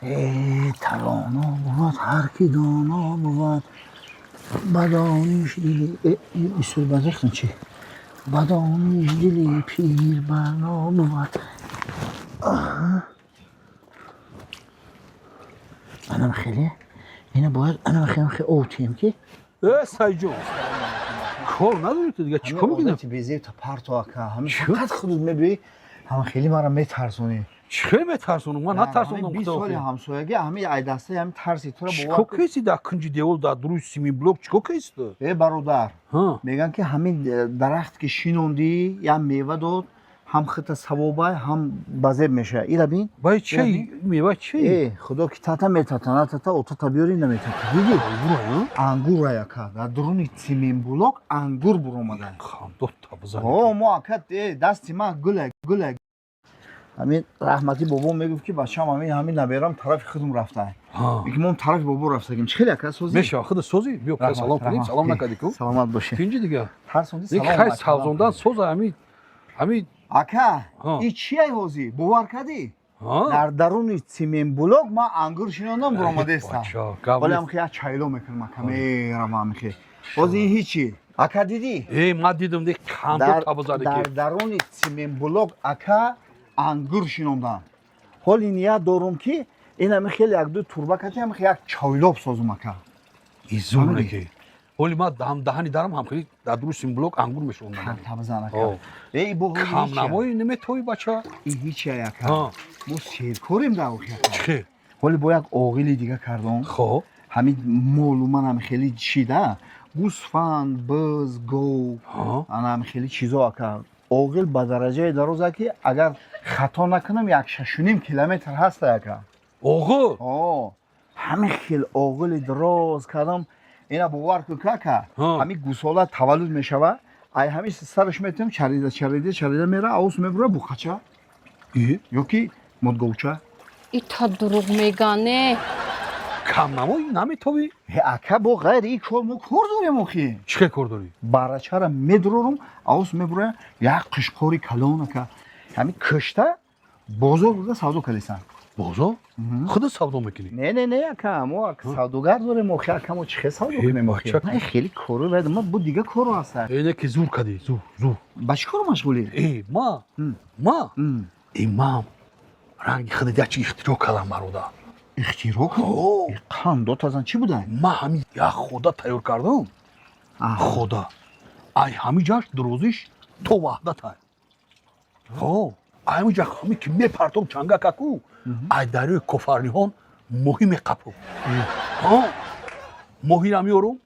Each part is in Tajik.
Тавоно бувад ҳар ки доно бувад, ба дониш дили бисёр базехтам чи ба дониш дили пир барно бувад. Анам хеле ина бояд анам хеле хеле овтием ки. Э, Сайҷон, кор надорӣ ту дига? Чӣ кор мекунӣ? Безеб та парто, ака, ҳами фақат худут мебиёӣ, ҳама хеле мара метарсонӣ. Чӣ хел метарсонам? Ман натарсондам. 20 соли ҳамсоягӣ ҳами айдастаи ҳами тарси тура. Чӣ кор кардӣ дар кунҷи девол, дар дуруи симиблок чӣ кор кардӣ ту? Э, бародар, мегӯянд ки ҳамин дарахт ки шинондӣ, ям мева дод, ҳам хита савобай, ҳам ба зеб мешавад. Ира бин. Бай чи мева чи? Э, худо ки тата метата, натата отата биёри, наметата. Дидӣ? Ангура, ака, дар дуруни цементблок ангур буромада. Хандота бизан. О, мо, ака, дасти ман гула гула. Ҳамин раҳматӣ бобо мегуфт, ки бачам, ҳамин наберам тарафи худум рафта, ки мо тарафи бобо рафтагим. Чӣ хеле, ака, созӣ? Мешава, худ созӣ, биё, салом кунем. Салом накардӣ ку. Саломат бошӣ. Тинҷи дига? Тарсонди. Салом хай, савзондан соза ҳами. Ака, и чия ҳозӣ бовар кардӣ? Дар даруни цементблок ман ангур шинондам, буромадаестам. Вале ам як чайло мекунам, ака, мерам амхе. Ҳозир ин ҳичи, ака, дидӣ? Э, ман дидам, ди кандо табзади. Дар даруни цементблок, ака, ангур шинондам. Ҳоли ният дорум, ки ин ами хеле як-ду турба кати ами як чойлоб созум, ака. Изур ки ҳоли ман даҳани дарам ҳам хеле дар дуруи цементблок ангур мешондам. Табзан, ака. Э, бо камнамои неметои, бача. И ҳичи, ака, мо серкорем дар охи, ака. Чӣ? Ҳоли бо як оғили дига кардом. Хоб. Ҳамин молу ман ҳами хеле чида, гӯсфанд, биз, гов, ана ҳами хеле чизо, ака. Оғил ба дараҷае дароза, ки агар хато накунам, як 6,5 километр ҳаста, ака. Оғил? Ҳамин хел оғили дароз кардам. Ина бовар кун, ака, ҳамин гӯсола таваллуд мешава, ай ҳамин сараш метавонам, чарида, чарида, чарида мера, авус мебура, буқача ё ки модговча. Ита дурӯғ мегане. Камнамои наметовӣ? Ака, бо ғайри ин кор мо кор дорем охи. Чӣ хел кор дорӣ? Барачара медурорум, авус мебура, як қишқори калон, ака, ҳамин кишта бозор бурда савдо кардисан. Бозор худат савдо мекунӣ? Не, не, не, ака, мо савдогар дорем охи. Ака, мо чӣ хел савдо кунем охи? Хеле коро бояд ма, бу дига коро ҳаста. Э, не, ки зур кардӣ, зур, зур. Ба чӣ коро машғулӣ? Э, ма э, ман ранги худат як чи ихтироъ кардам, бародар. Ихтироъ кардӣ? Қандотазан, чӣ буда? Ман ҳамин як хода тайёр кардам, хода ай ҳамин ҷаш дурозиш то ваҳдатай. Ай ҳамин ҷа ҳамин ки мепартом чангакаку, ай дарёи Кофарниҳон моҳӣ меқапум, моҳира меорум,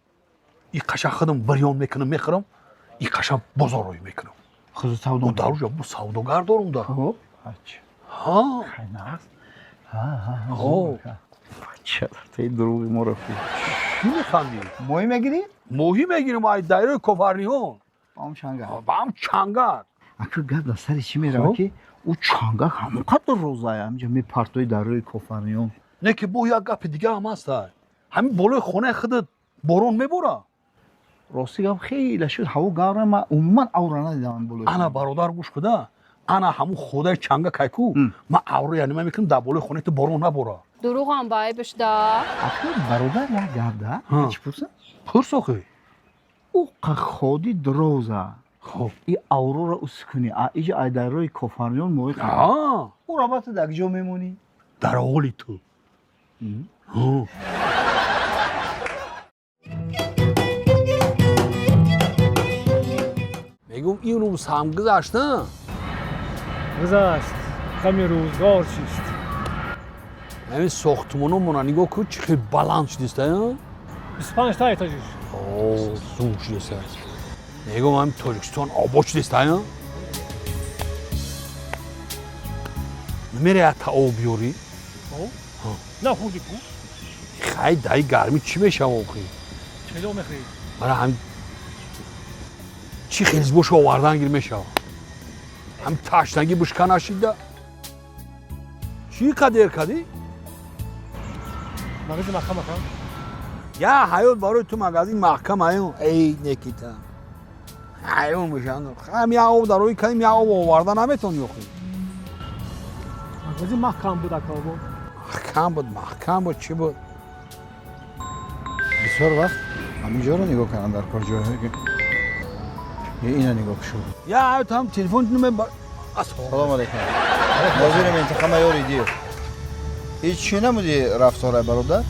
и қаша худам бирён мекунам, мехӯрам, и қаша бозор рӯй мекунам. Худу савдо? Даруҷа бо савдогар дорум да. Дурӯғи моро. Чӣ механдӣ? Моҳӣ мегирӣ? Моҳӣ мегирам ай дарёи Кофарниҳон. Баам чангак? Баам чангак. Ака, гап дар сари чӣ меравад, ки ӯ чангак ҳамон қадр розая, ҳаминҷа мепартои дарёи Кофарниҳон. Не, ки бо як гапи дига ҳам ҳаста. Ҳамин болои хонаи худат борон мебора? Рости гап, хеле шуд, ҳаво гарм, ман умуман авра надидам болои. Ана, бародар, гӯш куда, ана ҳамун ходаи чанга кайку ман авро янима мекунам, дар болои хонаи ту борон набора. Дурӯғам ба айбиш да. Ака, бародар, як гап да, чӣ пурсам? Пурс охи. Ӯ ходи дароза. Хоб. И аврора ус кунӣ, а иҷа ай дарёи Кофарниён моҳӣ, ӯ равата дар куҷо мемонӣ? Дар оғоли ту. Мегум, ин рӯз ҳам гузашта. Гузашт, ғами рӯзгор чист? Ҳамин сохтмономона нигоҳ кун, чӣ хел баланд шудиста. 25 та этажиш. Зур шудиста. Мегум, ҳамин Тоҷикистон обод шудиста. Намера якта об биёрӣ? Нахӯрдӣ ку. Хай, даи гармӣ чӣ мешава охи? Чӣ мехӯрӣ? Мара ҳамин чӣ хелз боша, овардан гир мешава. Ҳамин ташнагӣ бушка нашида. Чӣ қадер кардӣ? Магазин маҳкам, ака. Я ҳаёт барои ту магазин маҳкам аю. Эй, Некита, ҳайрон мешавам. Ҳам як об дарои кардем, як об оварда наметавонӣ охи. Магазин маҳкам буд, ака. Кам буд, маҳкам буд, чӣ буд? Бисёр вақт ҳамин ҷоро нигоҳ кардам дар кор, ҷойҳое ки ина нигоҳ шуд. Я там телефон нуме. Салом алейкум. Нозири минтақа майор Идиев. Ҳеҷ чӣ намуди рафторай, бародар?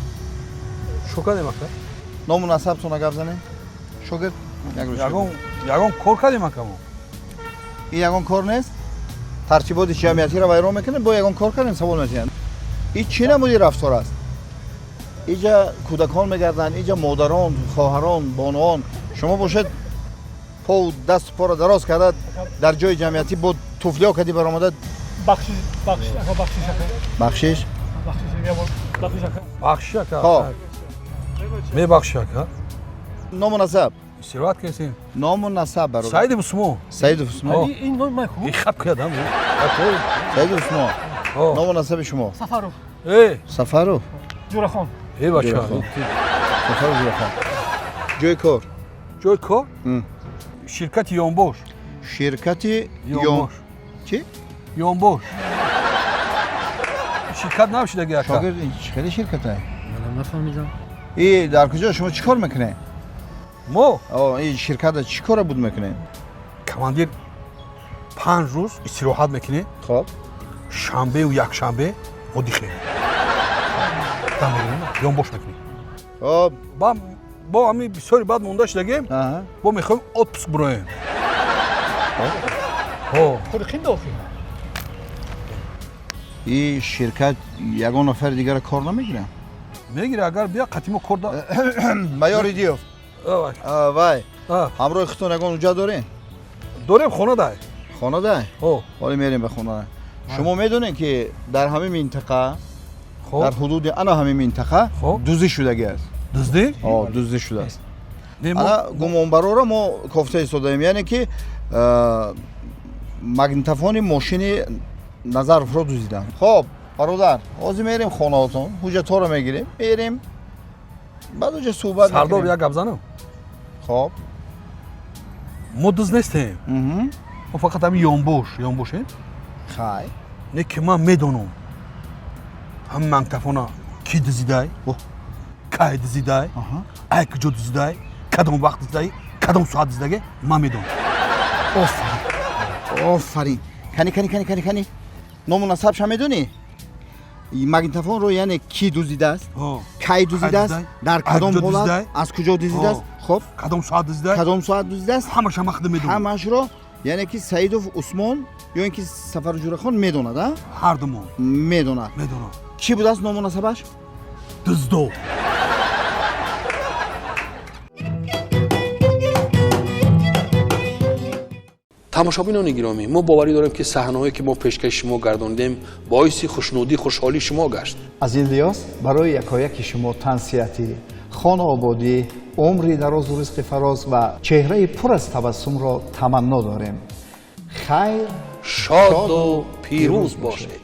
Шо кардем, ака? Ному насабтона гап занем. Шогирд, як рӯз. Ягон кор кардем, ака, мо? Ин ягон кор нест? Тартиботи ҷамъиятиро вайрон мекунед, бо ягон кор кардем савол метиҳанд. Ин чӣ намуди рафтор аст? Иҷа кӯдакон мегарданд, иҷа модарон, хоҳарон, бонуон. Шумо бошед, пову дасту поро дароз карда дар ҷои ҷамъиятӣ бо туфлиё кади баромада. Бахшиш, бахшиш, ака, бахшиш, ака. Бахшиш? Бахшиш, я бор. Бахшиш, ака. Бахшиш, ака. Хоб. Мебахши, ака. Ному насаб? Истироҳат кардем. Ному насаб, бародар. Саидов Усмон. Саидов Усмон. Ин ном ман ку? И хаб кардам. Саидов Усмон. Ному насаби шумо? Сафаров. Э! Сафаров? Ҷурахон. Э, бача. Сафаров Ҷурахон. Ҷои кор? Ҷои кор? Ширкати Ёнбош. Ширкати Ёнбош. Чӣ? Ёнбош. Ширкат набошидаги, ака. Шогирд, ин чӣ хеле ширкатае? Манам нафаҳмидам. И дар куҷо шумо чӣ кор мекунед? Мо? Ин ширката чӣ кора буд мекунед? Командир 5 рӯз истироҳат мекунем. Хоб. Шанбеу якшанбе мо дихем. Дам мегирем, ёнбош мекунем. Хоб. Ба бо ҳами бисёри баъд монда шудагем, бо мехоҳем отпуск буроем. Ҳо. Худи қин дохи. И ширкат ягон нафари дигара кор намегирад? Мегира, агар бия қатимо кор да. Майор Идиев. Вай. Ҳамроҳи худтон ягон ҳуҷҷат доред? Дорем, хона дай. Хона дай? Ҳо. Ҳоло мерем ба хона. Шумо медонед, ки дар ҳамин минтақа, дар ҳудуди ана ҳамин минтақа дуздӣ шудагӣ аст? Дуздӣ? Ҳо, дуздӣ шудааст. Ана гумонбарора мо кофта истодаем, яъне ки магнитофони мошини Назаровро дуздиданд. Хоб, бародар, ҳозир мерем хонаотон, ҳуҷҷатҳоро мегирем, мерем, баъд уҷа суҳбат. Сардор, як гап занам. Хоб. Мо дузд нестем. Мо фақат ҳамин ёнбош, ёнбошем. Хай. Не ки ман медонам. Ҳамин магнитофона ки дузидай, кай дузидай, ай куҷо дузидай, кадом вақт дузидай, кадом соат дузидаге, ман медонам. Офарин. Офарин. Кани, кани, кани, кани, кани. Ному насабша медонӣ? Магнитофонро, яъне ки дуздидааст, кай дуздидааст, дар кадом ҳолат, аз куҷо дуздидааст, хоб, кадом соат дуздида, кадом соат дуздидааст, ҳамаша ман худам медонам. Ҳамашро, яъне ки Саидов Усмон ё ин ки Сафару Ҷурахон медонад, а? Ҳардумон. Медонад. Медонад. Чӣ будааст ному насабаш? Дуздо. Тамошобинони гиромӣ, мо боварӣ дорем, ки саҳнаҳое, ки мо пешкаши шумо гардонидем, боиси хушнудӣ, хушҳолии шумо гашт. Аз ин лиҳоз барои якояки шумо тансиҳатӣ, хонаободӣ, умри дарозу ризқи фароз ва чеҳраи пур аз табассумро таманно дорем. Хайр, шоду пирӯз бошед.